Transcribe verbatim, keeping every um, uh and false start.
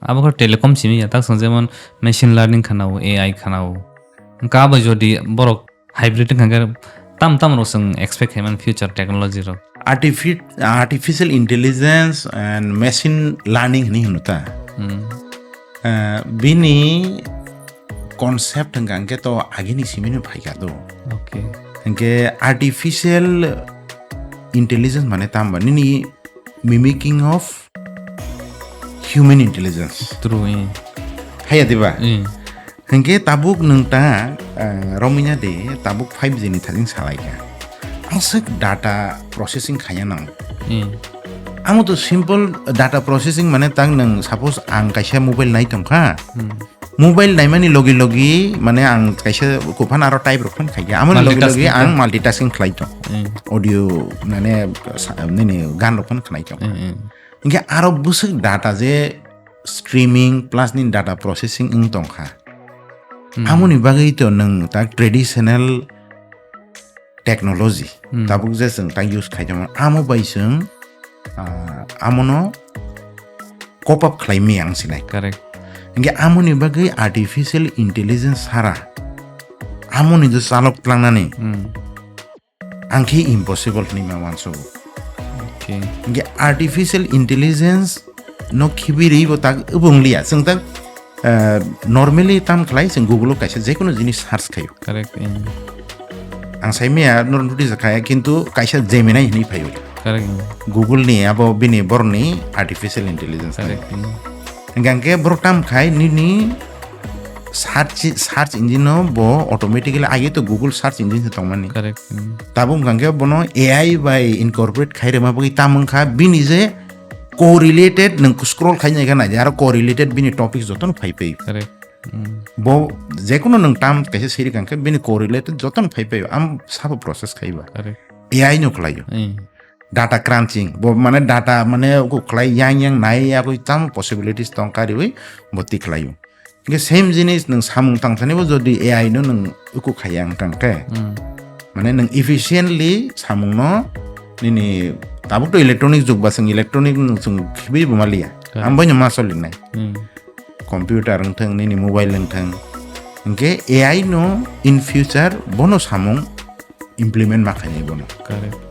Abo khe telecom simi ya, tak song jemon machine learning khana o, A I khana o. Wngkha abo jodi borok hybrid wngkha khe tam tam rok chwng expect khaimani future technology rok. Artifi-, artificial intelligence and machine learning hwnwi hwno ta. Hmm. Eh, bini concept hwnkha hwnkhe to agini simino phaikha do. Okay. Hwnkhe artificial intelligence mane tamo ba nini mimicking of human intelligence. True, eh. Haya diba? Eh. Hwnkhe tabuk nwng ta, eh, romina de tabuk five G ni thajing salaikha. Aswk data processing khaiya nang. Eh. Amo to simple data processing mane tang nwng suppose ang kaisa mobile nai tongkha. Hmm. Mobile naimani logi logi mane ang kaisa kuphana aro type rok phano khaikha. Amoni logi logi multitasking ang kha. Multitasking khlai tong. Eh. Audio mane sa-, nini gan rok phano khnai tong. Eh, eh. Hwnkhe aro bwswk data je streaming plus ni data processing wng tongkha. Hmm. Amoni bagwi to nwng ta traditional technology, hmm, tabuk je chwng ta use khaitongma, amo bai chwng, ah, amono cope up khlai maya ang sinai. Correct. Hwnkhe amoni bagwi artificial intelligence sara amoni je chalok tlangnani, hmm, ang khe impossible hwnwi ma uansugo. Okay. Hwnkhe artificial intelligence no khibi rwi bo tak wng liya. Chwng tak, eh, normally tam khlai chwng Google o kaisa jekunu jinis search khaio. Correct, eh. Ang sai maya norok notice kha, kintu kaisa Gemini hwnwi phaio. Correct, eh. Google ni abo bini borokni artificial intelligence. Correct, eh. Hwnkhe ang khe borok tam khai nini search, search engine no bo automatically agi to Google search engine se tongmani. Correct. Hmm. Tabuk hwnkha khe bono A I bai incorporate khai rwma bagwi tam wngkha bini je correlated nwng scroll khai nai kha nai aro correlated bini topic jotono phai phai. Correct. Hmm. Bo jekunu nwng tam kaisa siri kha khe bini correlated jotono phai phai am sabo process khaiba. Correct. A I no khlaio. Hmm. Data crunching, bo mane data mane uku khlai yang yang nai yagwi tamo possibilities tong kariwi bo tikhlaio. Hingke same jinis nwng samung tangthani bo jodi A I no nwng uku khaiya wngkha hingke, hmm, mane nwng efficiently samung no nini tabuk to electronic jug ba chwng electronic nwng chwng khibi bo maliya. Correct. Ang boino ma solinai. Hmm. Computer wngthang, nini mobile wngthang. Hingke A I no in future bono samung implement ma khainai bono. Correct.